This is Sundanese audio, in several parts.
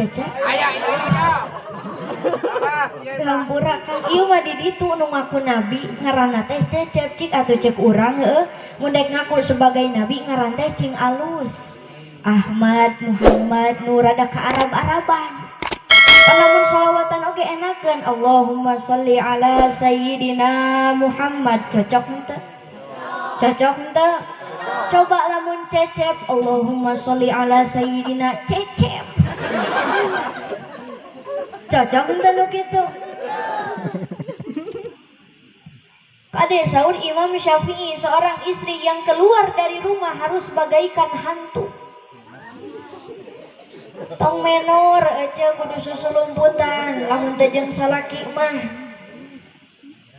Cecep. Hampura Kang, ieu mah di ditu nu ngaku nabi ngaranna teh Cecep cik atuh cek urang heueuh mun dek ngaku sebagai nabi ngaran teh cing alus. Ahmad, Muhammad nu rada ka Arab-Araban. Lamun sholawatan oge enakeun Allahumma sholli ala sayyidina Muhammad cocok henteu? Cocok henteu? Coba lamun Cecep Allahumma sholli ala sayyidina Cecep. Cocok henteu nu kitu? Kade saur Imam Syafi'i, seorang istri yang keluar dari rumah harus bagaikan hantu. Tong menor ece kudu susulumputan lamun teu jeung salaki mah.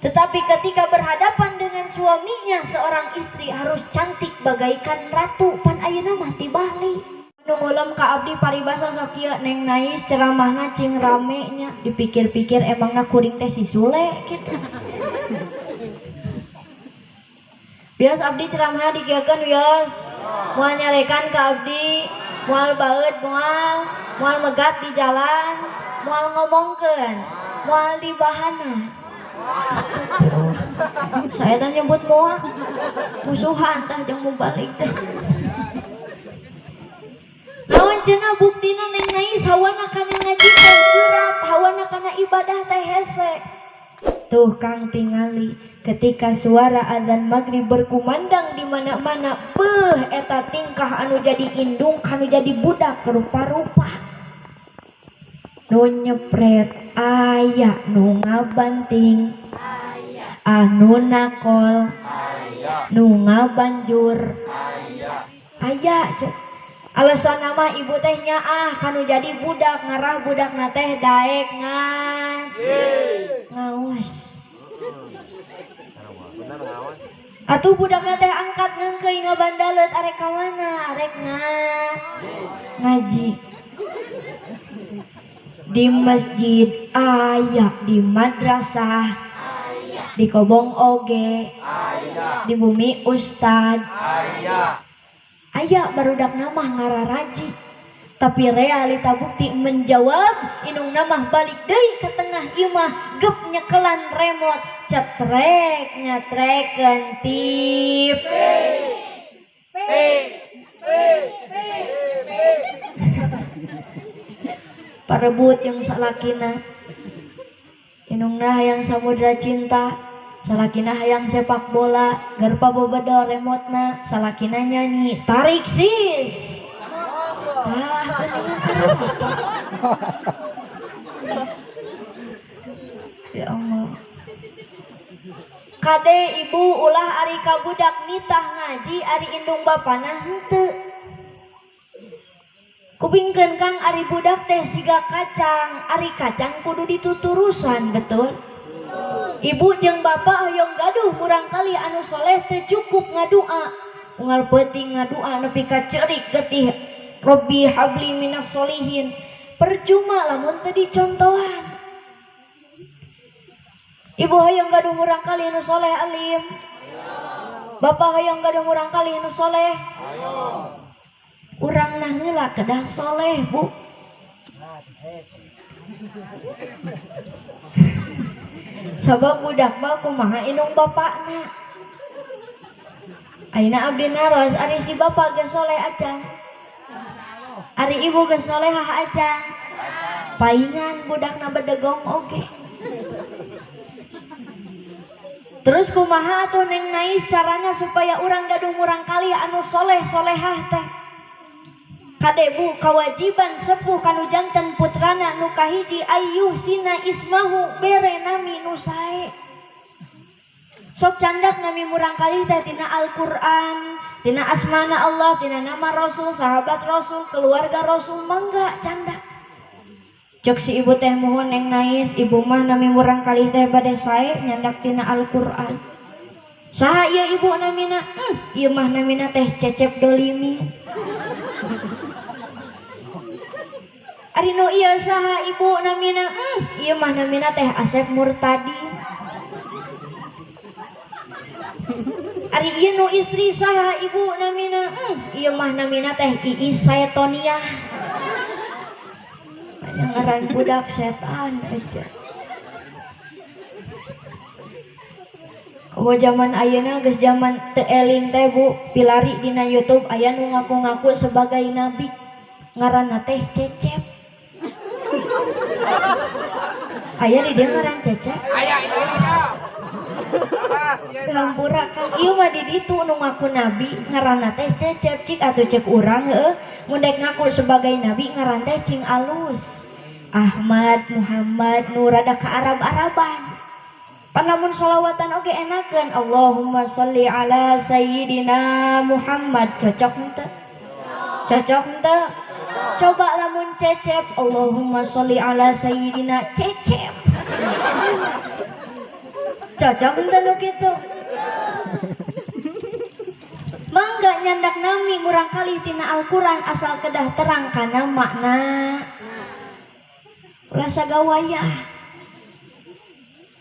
Tetapi ketika berhadapan dengan suaminya, seorang istri harus cantik bagaikan ratu. Pan ayeuna mah tibali. Nu ngulem ka abdi paribasa sok ieu Neng Nais ceramahna cing rame nya, dipikir-pikir emangna kuring teh si Sule kitu. Bios abdi ceramahna dikieukeun wios. Moal nyarekan ka abdi, moal baeud, moal megat di jalan, moal ngomongkeun, moal dibahana. Astagfirullah. Saya teh nyebut moal musuhan tah jeung mubalik teh. Naon cenah buktina Neng Nais hawana kana ngaji teh geurap, hawana kana ibadah teh hese. Tuh Kang tingali ketika suara adzan maghrib berkumandang di mana-mana, beuh eta tingkah anu jadi indung kanu jadi budak rupa-rupa. Nu nyepret aya, nu ngabanting anu nakol, nu ngabanjur aya. Alasan nama ibu teh nyaah kanu jadi budak ngarah budakna teh daek ngaos. Atuh budakna teh angkat ngeungkeuy ngabandaleut arek ka mana? Arek ngaji. Di masjid aya, di madrasah aya, di kobong oge aya, di bumi ustad aya. Aya barudak namah ngararaji. Tapi realita bukti menjawab indung namah balik deui ke tengah imah gep nyekelan remote cetrek nyatrekeun tip. P P P P. Parebut yang salakina. Indungna hayang samudra cinta, salakina hayang sepak bola, garpa bobodol remotna, salakina nyanyi, tarik sis. Tah, ya Allah. Kade ibu ulah ari ka budak nitah ngaji ari indung bapana henteu. Kupingkeun Kang ari budak teh siga kacang, ari kacang kudu dituturusan, betul? Ibu jeung bapak hoyong gaduh murangkalih anu soleh teu cukup ngadua. Unggal peuting ngadua nepi ka ceurik getih Robbi habli minas solihin. Percuma lamun teu dicontohan. Ibu hoyong gaduh murangkalih anu soleh alim. Bapak hoyong gaduh murangkalih anu soleh. Urang nah heula kedah soleh, Bu. Sabab budak mah kumaha indung bapakna. Ayeuna abdi naros ari si bapak geus soleh acan. Ari ibu geus solehah acan. Paingan budakna bedegong oge. Terus kumaha atuh Neng Nais carana supaya urang gaduh murangkalih anu soleh solehah teh? Kade bu kewajiban sepuh kanu janten putrana nu kahiji ayyuh sina ismahu bere nami nu sae. Sok candak nami murangkalih teh tina Al-Qur'an, tina asmana Allah, tina nama Rasul, sahabat Rasul, keluarga Rasul, mangga candak. Cek si ibu teh muhun Neng Nais, ibu mah nami murangkalih teh bade sae nyandak tina Al-Qur'an. Saha ieu ibu namina? Ieu mah namina teh Cecep Dolimi. Ari nu ieu saha ibu namina? Ieu mah namina teh Asep Murtadi. Ari ieu nu istri saha ibu namina? Ieu mah namina teh Iis Saetoniah. Yang ngaran budak setan aja. Komo zaman ayeuna geus zaman teu eling teh Bu, pilari dina YouTube aya nu ngaku-ngaku sebagai nabi. Ngaranna teh Cecep. Aya di dieu ngaran Cecep? Aya ieu mah. Hampura Kang, ieu mah di ditu nu ngaku nabi ngaranna teh Cecep cik atuh cek urang heueuh. Mun dek ngaku sebagai nabi ngaran teh cing alus. Ahmad, Muhammad nu rada ka Arab-Araban. Pan lamun sholawatan oge enakeun Allahumma sholli ala sayyidina Muhammad, cocok henteu? Cocok henteu? Coba lamun Cecep Allahumma sholli ala sayyidina Cecep. Cocok henteu nu kitu? Mangga nyandak nami murang kali tina Al-Qur'an asal kedah terang kana makna. Ulah sagawayah.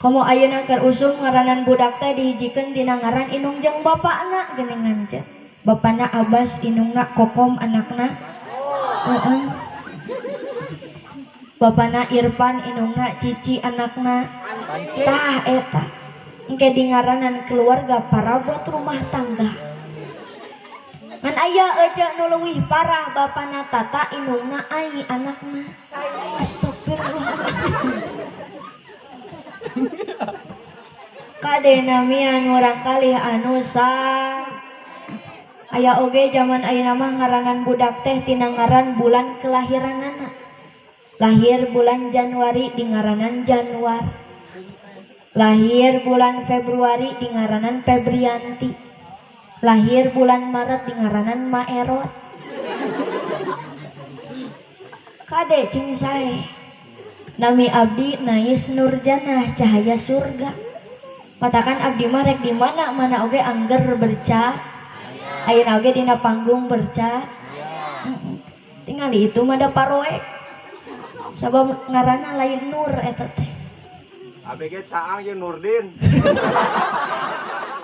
Komo ayeuna keur usum ngaranan budak teh dihijikeun tina ngaran indung jeung bapakna geuningan teh. Bapana Abbas, indungna Kokom anakna. Heeh. Bapana Irfan, indungna Cici anakna. Tah eta. Engke di ngaranan keluarga parabot rumah tangga. Ngan aya ece nu leuwih parah bapana Tata indungna Ai anakna. Astagfirullah. Kade namian murang kalih anu sa aya oge zaman ayeuna mah ngaranan budak teh tina ngaran bulan kelahiranana. Lahir bulan Januari di ngaranan Januar. Lahir bulan Februari di ngaranan Febrianti. Lahir bulan Maret di ngaranan Maerot. Kade cing sae. Nami abdi Nais Nurjanah cahaya surga. Patakan abdi mah rek di mana mana oge angger berca. Ayeuna oge dina panggung berca. Tingali itu mah da paroek. Sabab ngaranna lain Nur eta teh. ABG caang jeung Nurdin.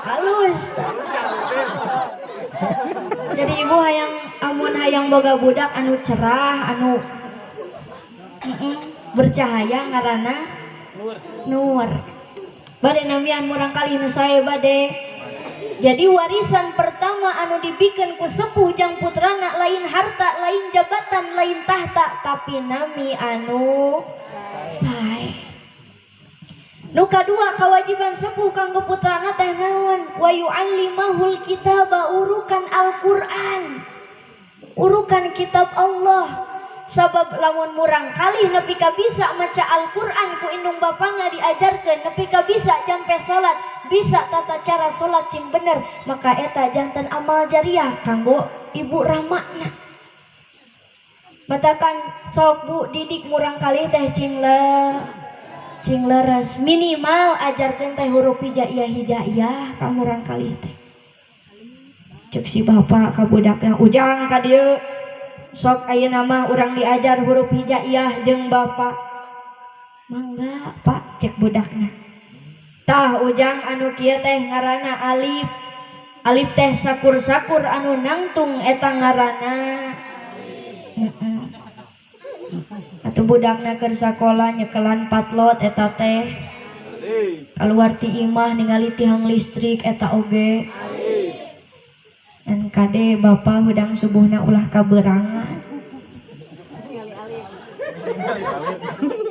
Halus. Jadi ibu hayang amun hayang boga budak anu cerah anu bercahaya ngaranna Nur. Nur. Bade namian murang kali nu sae bade. Jadi warisan pertama anu dibikeun ku sepuh jang putrana lain harta, lain jabatan, lain tahta, tapi nami anu sae. Nu kadua kewajiban sepuh kanggo putrana teh naon? Wa yu'allimahul kitaba, urukan Al-Qur'an. Urukan kitab Allah. Sabab lamun murang kalih nepi ka bisa maca Al-Qur'an ku indung bapana diajarkeun nepi ka bisa jampe salat, bisa tata cara salat cing bener, maka eta janten amal jariah kanggo ibu ramana. Matakan sok bu didik murang kalih teh cing cing leres, minimal ajarkeun teh huruf hijaiyah hijaiyah ka murang kalih teh. Cek si bapak ka budakna ujang ka dieu. Sok ayeuna mah urang diajar huruf hijaiyah jeung bapak. Mangga pak cek budakna. Tah ujang anu kieu teh ngaranna alif. Alif teh sakur-sakur anu nangtung eta ngaranna. Atuh budakna keur sakola nyekelan patlot eta teh. Kaluar ti imah ningali tihang listrik eta oge. Dan kade bapak hudang subuhna ulah kaberangan.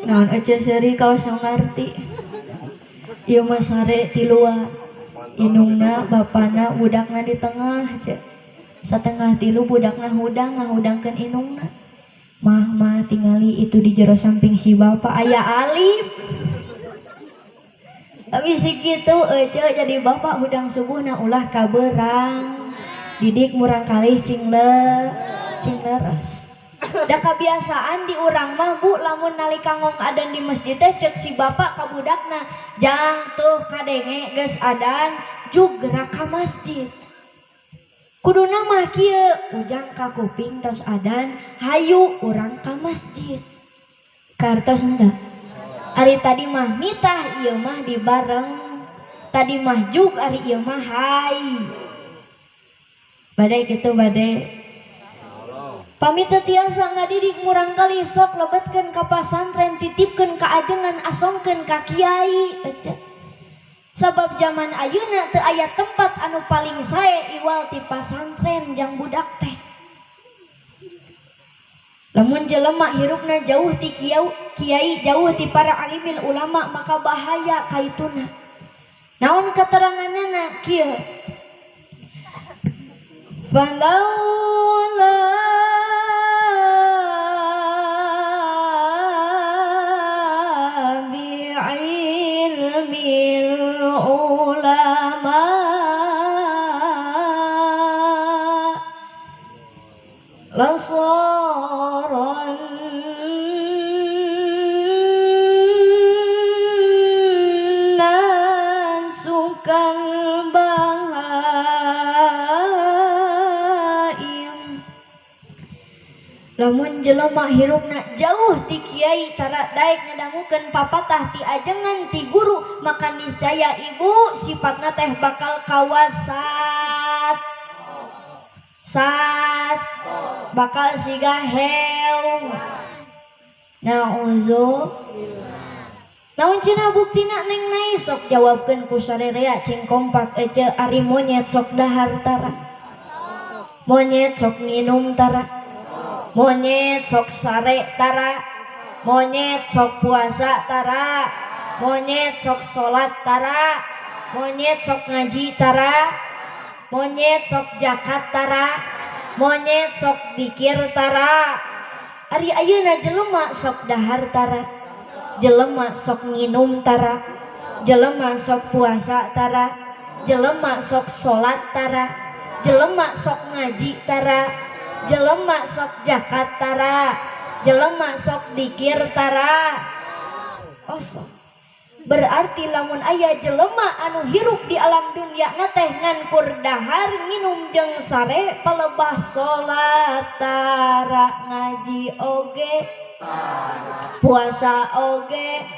Naon ece seuri kaos nu ngarti. Ieu mah sare ti luar. Indungna bapana budakna di tengah ce. Satengah tilu budakna hudang ngahudangkeun indungna. Mah mah tingali itu di jero samping si bapak aya alif. Tapi si kitu ece jadi bapak hudang subuhna ulah kaberang. Didik murang kalih cing leres. Da kabiasaan di urang mah bu lamun nalika ngong adan di masjid teh cek si bapak ka budakna jang tuh kadenge geus adan jugra ka masjid. Kuduna mah kieu ujang ka kuping tos adan hayu urang ka masjid. Kartos henteu? Ari tadi mah nitah ieu mah dibareng. Tadi mah jug ari ieu mah hai. Badai gitu badai. Pami teu tiasa ngadidik murangkalih sok lebetkeun ka pasantren, titipkeun ka ajengan, asongkeun ka kiai ece. Sabab zaman ayeuna teu aya tempat anu paling sae iwal ti pasantren jang budak teh. Lamun jelema hirupna jauh ti kiai, jauh ti para alimil ulama, maka bahaya kaituna. Naon keteranganna kieu? Falaula bi'ilmil ulama lasaran nasu kal bahaim. Lamun jelema hirupna jauh ti kiai tara daek ngadangukeun papatah ti ajengan ti guru, maka niscaya ibu sifatna teh bakal kawasat sat bakal siga heu. Na'udzu. Naon cenah buktina Neng Nai sok jawabkeun ku sarerea cing kompak ece ari monyet sok dahar tara, monyet sok nginum tara, monyet sok sare tara, monyet sok puasa tara, monyet sok salat tara, monyet sok ngaji tara, monyet sok zakat tara, monyet sok dikir tara. Ari ayeuna jelema sok dahar tara, jelema sok nginum tara, jelema sok puasa tara, jelema sok salat tara, jelema sok ngaji tara, jelema sok zakat tara, jelema sok dikir tara. Oh sok. Berarti lamun aya jelema anu hirup di alam dunia na teh ngan kur dahar minum jeung sare palebah salat tara, ngaji oge, puasa oge,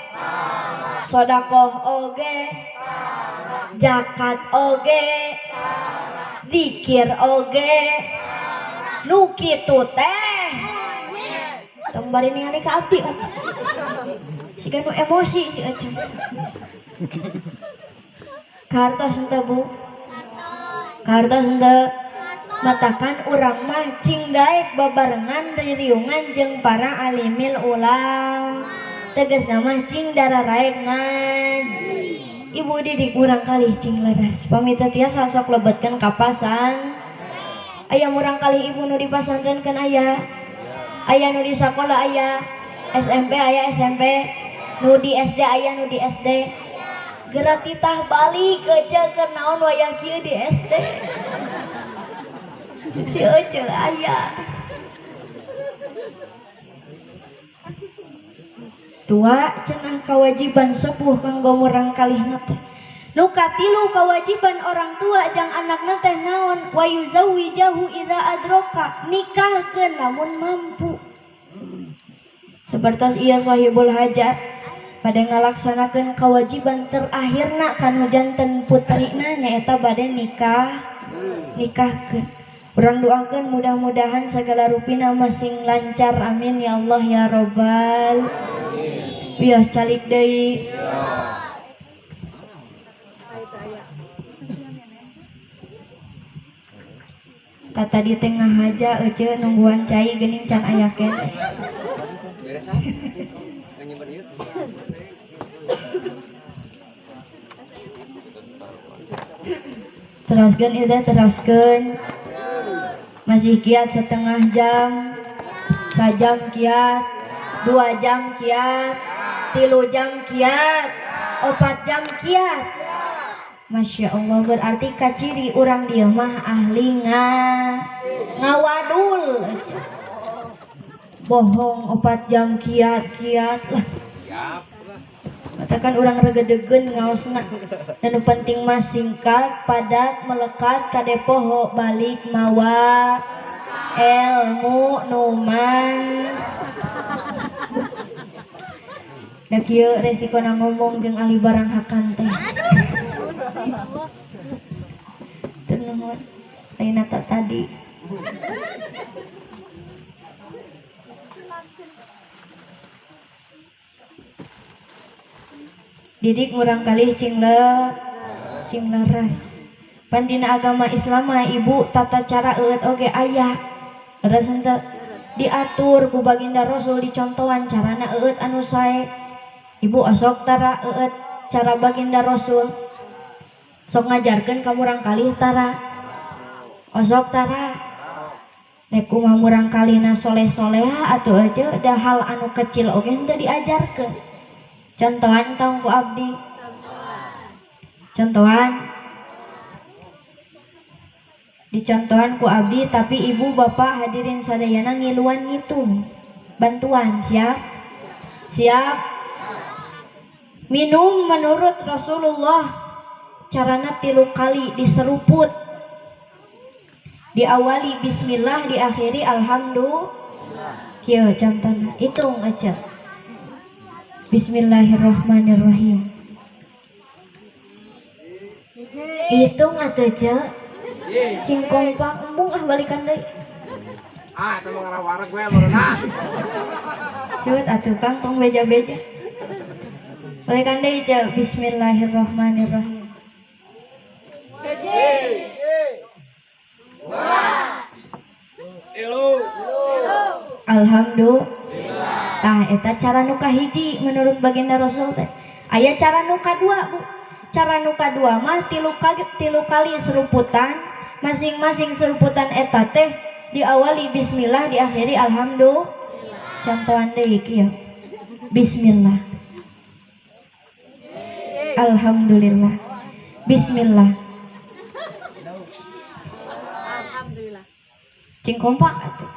sodakoh oge, zakat oge, dikir oge, nu kitu teh. Tong bari ningali ka abdi siga nu emosi si Ece. Kartos henteu Bu? Kartos henteu? Matakan urang mah cing daek babarengan ririungan jeung para alimil ulam. Tegasna mah cing dararaek ngan. Ibu didik urang kalih cing leres. Pami teu tiasa sok lebetkeun ka pasan. Aya murang kalih ibu nu dipasantrenkeun aya. Aya nu di sakola aya. SMP aya SMP, nu di SD aya nu di SD. Geura titah balik ece keur naon wayah kieu di SD. Cek si ece aya. Dua cenah kewajiban sepuh kanggo murang kalihna teh. Nu katilu kewajiban orang tua jang anakna teh naon? Wa yuzawwijahu idza adroka, nikahkeun lamun mampu. Sepertos ia sahibul hajat pada ngalaksanakeun kewajiban terakhirna kanu janten putrina nyaeta bade nikahkeun. Urang doakeun mudah-mudahan segala rupina masing lancar, amin ya Allah ya robbal. Wios calik deui. Kata di tengah aja ece nungguan cai geuning can aya keneh. Teraskeun ieu teh teraskeun. Masih kiat setengah jam, sajam kiat, 2 jam kiat, 3 jam kiat, 4 jam kiat. Masya Allah, berarti kaciri urang dia mah ahli ngawadul. Bohong 4 jam kiat-kiat lah. Katakan urang regedegen ngaosna. Dan penting mah singkat, padat, melekat, kade poho balik mawa ilmu numan. Da kieu resikona ngomong jeung ahli barang hakan teh. Teu nuhun, ayeuna tadi. Didik murang kali cing leres. Pan dina agama Islam mah ibu tata cara eueut oge aya. Leres henteu? Diatur ku baginda Rasul dicontohan carana eueut anu sae. Ibu osok tara eueut cara baginda Rasul. Sok ngajarkeun ka murang kalih tara. Osok tara. Nek kumaha murang kalihna soleh-soleha atuh aja da hal anu kecil oge henteu diajarkeun. Contohan tong ku abdi. Contohan. Dicontohan ku abdi tapi ibu bapak hadirin sadayana ngiluan ngitung. Bantuan siap? Siap. Minum menurut Rasulullah carana 3 kali diseruput. Diawali bismillah, diakhiri alhamdulillah. Kieu contohna, hitung aja. Bismillahirrahmanirrahim. Hitung atuh ce. Cing kompak embung ah balikan deui. Ah, eta mah ngarah wareg we meureun ah. Suut atuh Kang tong beja-beja. Balikan deui ce. Bismillahirrahmanirrahim. Alhamdulillah. Tah eta cara nu kahiji menurut baginda Rasul teh. Aya cara nu kadua, Bu. Cara nu kadua mah tilu kali seruputan, masing-masing seruputan eta teh diawali bismillah, diakhiri alhamdulillah. Contohan deui kieu. Bismillah. Alhamdulillah. Bismillah. Alhamdulillah. Cing kompak atuh.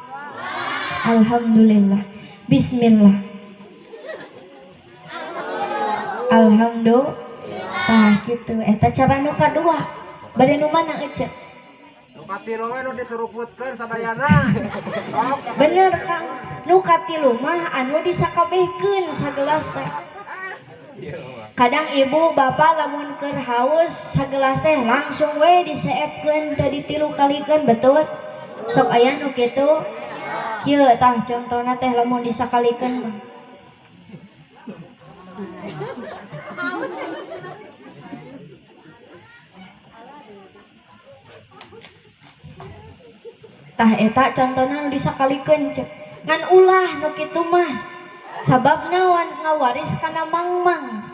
Alhamdulillah. Bismillah. Alhamdulillah. Tah kitu eta cara nu kadua. Bade nu mana ece? Nu katilu we nu diseruputkeun sadayana. Bener Kang, nu katilu mah anu disakabehkeun sagelas teh. Kadang ibu bapak lamun keur haus sagelas teh langsung we diseepkeun teu ditilu kalikeun, betul? Sok aya nu kitu. Kieu tah contona teh lamun disakalikeun mah. Tah eta contona nu disakalikeun cek. Ngan ulah nu kitu mah. Sabab naon ngawaris kana mangmang.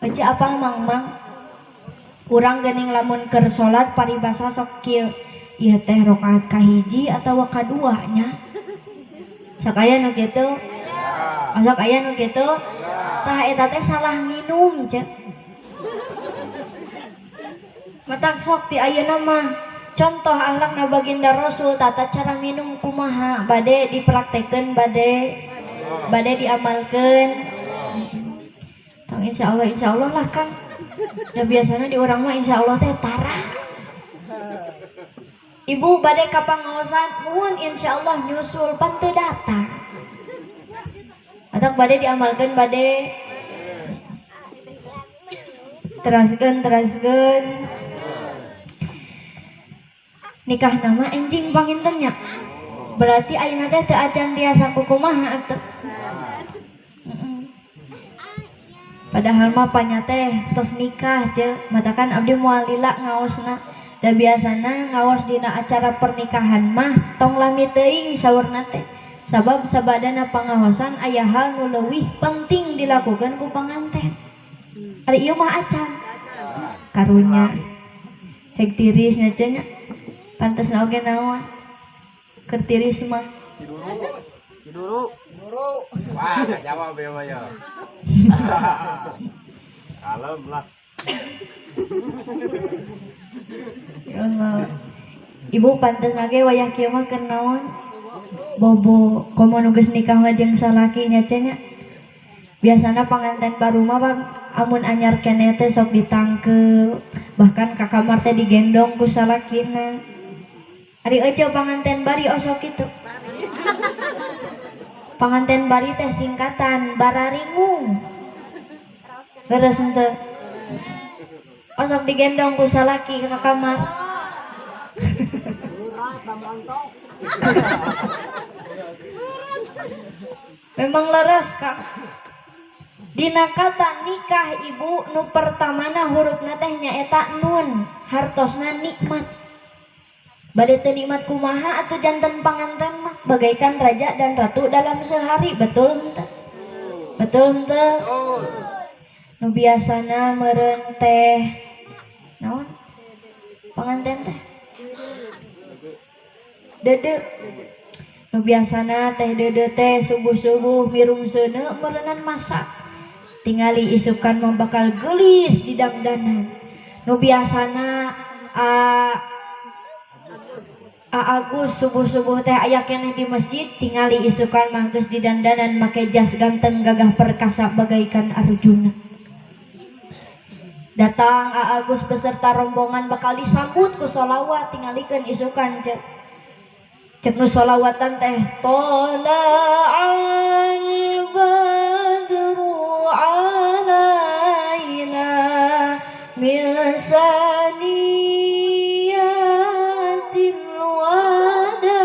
Baca apal mangmang? Urang geuning lamun keur salat paribasa sok kieu. Ieu teh rakaat kahiji atawa kadua nya. Sok aya nu kitu? Sok aya nu kitu? Tah eta teh salah nginum cek. Matak sok ti ayeuna mah contoh akhlakna baginda Rasul tata cara minum kumaha bade dipraktekeun bade diamalkeun. Tong insyaallah lah Kang. Da biasana di urang mah insyaallah teh tara. Ibu bade ka pangaosan muhun insyaallah nyusul pan teu datang. Atak bade diamalkeun bade teraskeun. Nikah nama enjing panginten nya. Berarti ayeuna teh teu acan tiasa kukumaha atuh. Padahal mah panya teh tos nikah ce, matakan abdi moal lila ngaosna. Da biasana ngaos dina acara pernikahan mah tong lami teuing saurna teh. Sabab sabadana pangaosan aya hal nu leuwih penting dilakukan ku panganten. Ari ieu mah acan. Karunya. Hek tiris nya ce nya. Pantasna oge naon? Keur tiris mah. Ciduru. Wah, enggak jawab ya mah ya. Kalem lah. Ya Allah. Ibu pantes lagi wayah kieu mah keur naon? Bobo, komo nu geus nikah mah jeung salaki nya ce nya. Biasana panganten baru mah amun anyar keneh teh sok ditangkeup, bahkan ka kamar teh digendong ku salakina. Ari ece panganten bari osok kitu. Panganten bari teh singkatan bararingung. Leres henteu? Osok digendong ku salaki ka kamar. Memang leres Kak. Dina kata nikah ibu nu pertamana hurufna teh nyaeta nun, hartosna nikmat. Bade teu nikmat kumaha atuh janten panganten mah bagaikan raja dan ratu dalam sehari, betul henteu? Betul henteu? Nu biasana meureun teh naon? Panganten teh dede. Nu biasana teh dede teh subuh-subuh mirum seuneu meureunnan masak. Tingali isukan mah bakal geulis di dangdanan. Nu biasana Agus subuh-subuh teh aya keneh di masjid, tingali isukan mah geus di dandanan make jas ganteng gagah perkasa bagaikan Arjuna. Datang Agus beserta rombongan bakal disambut ku sholawat, tingalikeun isukan cek. Cek nu sholawatan teh tola'al badru alaina min saniyatil wada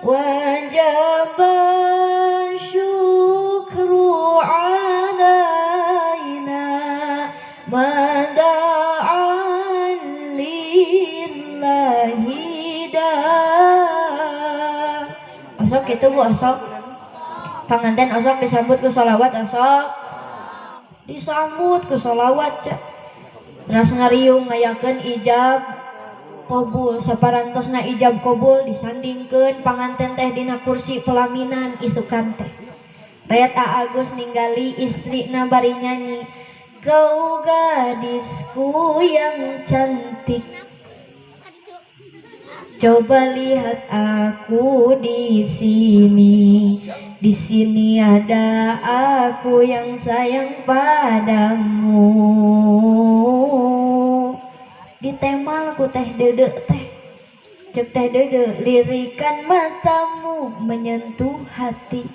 wajaba syukru alaina mada'an lillahi da. Osok gitu Bu, osok panganten osok disambut ku sholawat, osok disambut ku sholawat cek. Terus ngariung ngayakeun ijab qabul, saparantosna ijab qabul disandingkeun panganten teh dina kursi pelaminan isukan teh. Ret Agus ninggali istrina bari nyanyi, kau gadisku yang cantik, coba lihat aku di sini. Di sini ada aku yang sayang padamu. Ditemal ku teh dede teh. Cek teh dede, lirikan matamu menyentuh hati.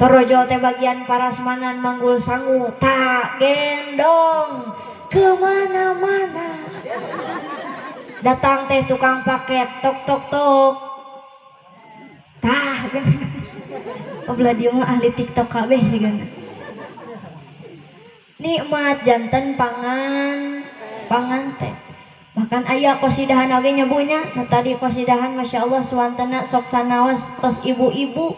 Torojol teh bagian parasmanan manggul sangu, tak gendong kemana-mana. Datang teh tukang paket, tok tok tok. Tah, obelah dia mah ahli TikTok kabeh sigana. Nikmat janten panganten. Bahkan aya qasidahan oge nyebunya. Nah tadi qasidahan Masya Allah suwantena sok sanaos tos ibu-ibu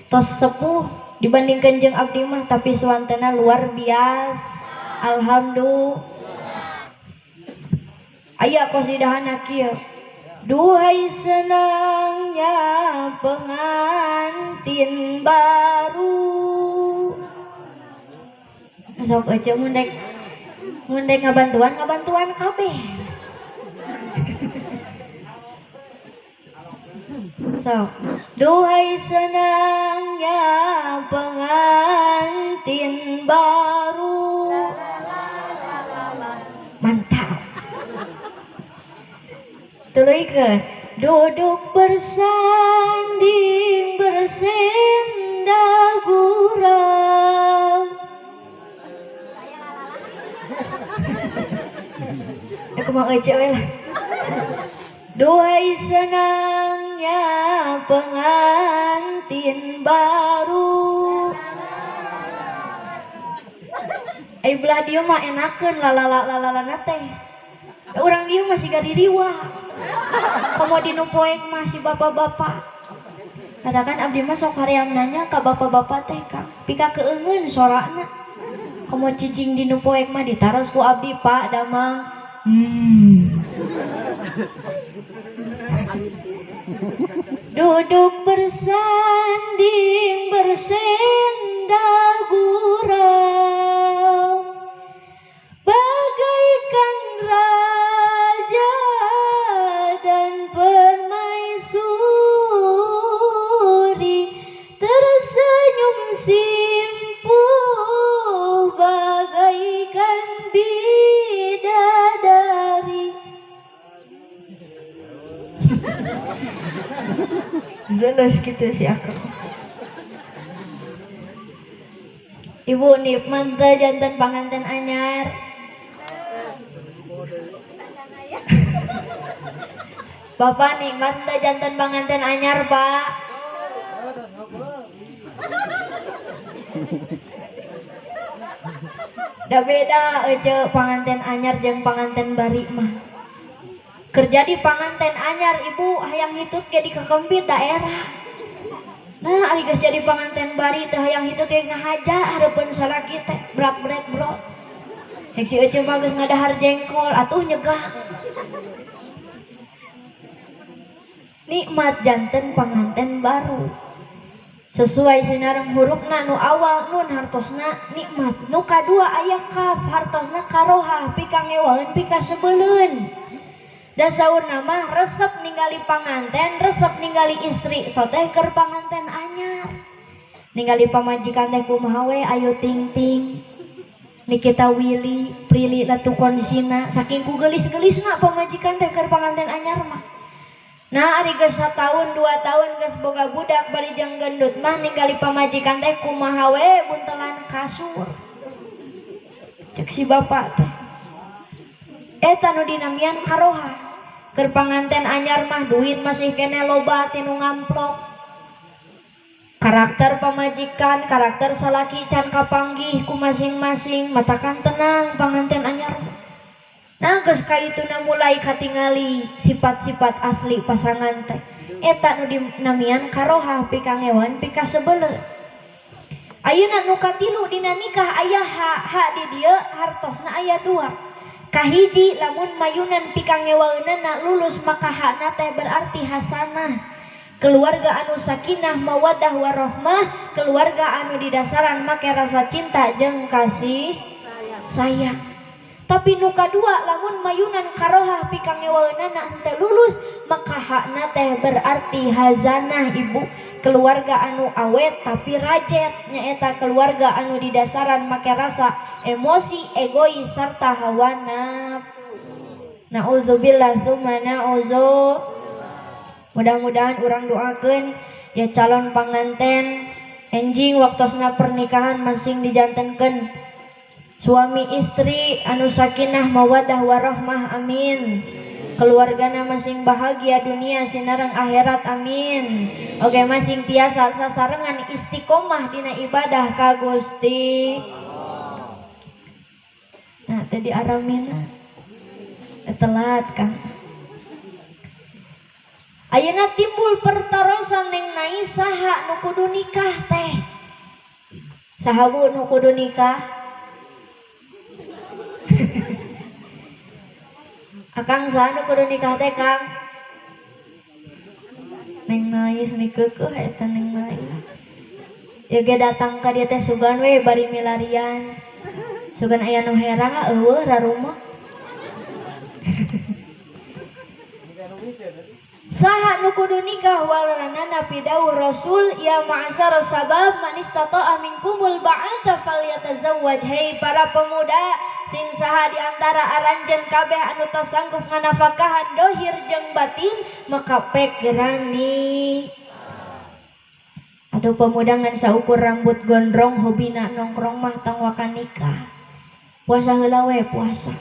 tos sepuh dibandingkan jeung abdi mah, tapi suwantena luar biasa. Alhamdulillah. Aya qasidahan kieu. Duhai senangnya pengantin baru. Sok aja mundek ngabantuan kabeh. Sok, duhai senangnya pengantin baru. Mantap. Tuluykeun, duduk bersanding bersenda gurau. Aku mau ece we lah. Duhai senangnya pengantin baru. Ai belah dieu mah enakeun lalala teh. Urang dieu masih gaririwa. Komo dinu poek masih bapak-bapak. Katakan abdi mah sok hoream nanya ka bapak-bapak teh Kang, pika keungeun sorana. Komo cicing dinu poek mah ditaros ku abdi Pak Damang. Duduk bersanding bersenda gurau, bagaikan raja dan permaisuri, tersenyum simpuh bagaikan bidadari. Jelas gitu sih aku. Ibu nikmat teh janten panganten anyar. Bapak nikmat teh janten panganten anyar, Pak. Da beda ece panganten anyar jeung panganten bari mah. Keur jadi panganten anyar ibu hayang hitut ge dikekempit daerah. Nah ari geus jadi panganten bari teh hayang hitut ge ngahaja hareupeun salaki teh brat-bret brot. Hek si ece mah geus ngadahar jengkol atuh nyegah. Nikmat janten panganten baru. Sesuai sinareng hurufna nu awal nun hartosna nikmat, nu kadua aya kaf hartosna karohah pikangewaeun pikasebeleun. Da saurna mah resep ningali panganten, resep ningali istri soteh keur panganten anyar. Ningali pamajikan teh kumaha we ayu ting-ting. Nikita Willy, Prilly Latuconsina, saking ku geulis-geulisna pamajikan teh keur panganten anyar mah. Nah ari geus satahun 2 tahun geus boga budak bari jeung gendut mah ningali pamajikan teh kumaha we buntelan kasur. Cek si bapak teh. Eta nu dinamian karoha. Keur panganten anyar mah duit masih kene loba tinu ngamplok. Karakter pamajikan, karakter salaki can kapanggih ku masing-masing, matakan tenang panganten anyar mah. Nah geus kaituna mulai katingali sifat-sifat asli pasangan teh. Eta nu dinamian karohah pikangewan pikasebeleun. Ayeuna nu katilu dina nikah aya ha di dieu hartosna aya 2. Kahiji lamun mayunan pikangewaeunana lulus maka hakna teh berarti hasanah. Keluarga anu sakinah mawaddah warahmah, keluarga anu didasaran make rasa cinta jeung kasih sayang. Tapi nu kadua lamun mayunan karohah pikangewaeunana henteu lulus maka hakna teh berarti hazanah ibu. Keluarga anu awet tapi rajet nyaeta keluarga anu didasaran make rasa emosi, egois serta hawa nafsu. Nauzubillah tsumma nauzu. Mudah-mudahan urang doakeun ya calon panganten enjing waktosna pernikahan masing dijantenkeun suami istri anu sakinah mawaddah warahmah amin. Keluargana masing bahagia dunia sinareng akhirat amin. Oke masing tiasa sasarengan istiqomah dina ibadah ka Gusti. Nah tadi aramina telat Kang. Ayeuna timbul pertarosan neng nai saha nu kudu nikah teh. Saha bu nu kudu nikah? Akang saha nu kudu nikah teh Kang? Neng Nais ni keukeuh eta Neng Nais. Ya ge datang ka dieu teh sugan we bari milarian. Sugan aya nu herang eueuh rarumah. Saha nu kudu nikah walanana pidawuh Rasul ya ma'asara sabab man istata'a minkumul ba'ata falyatazawwaj. Hei para pemuda sing saha di antara aranjeun kabeh anu tos sanggup nganafakahan dohir jeung batin maka pek gerani. Atau pemuda ngan saukur rambut gondrong hobina nongkrong mah tong waka nikah. Puasa heula we puasa.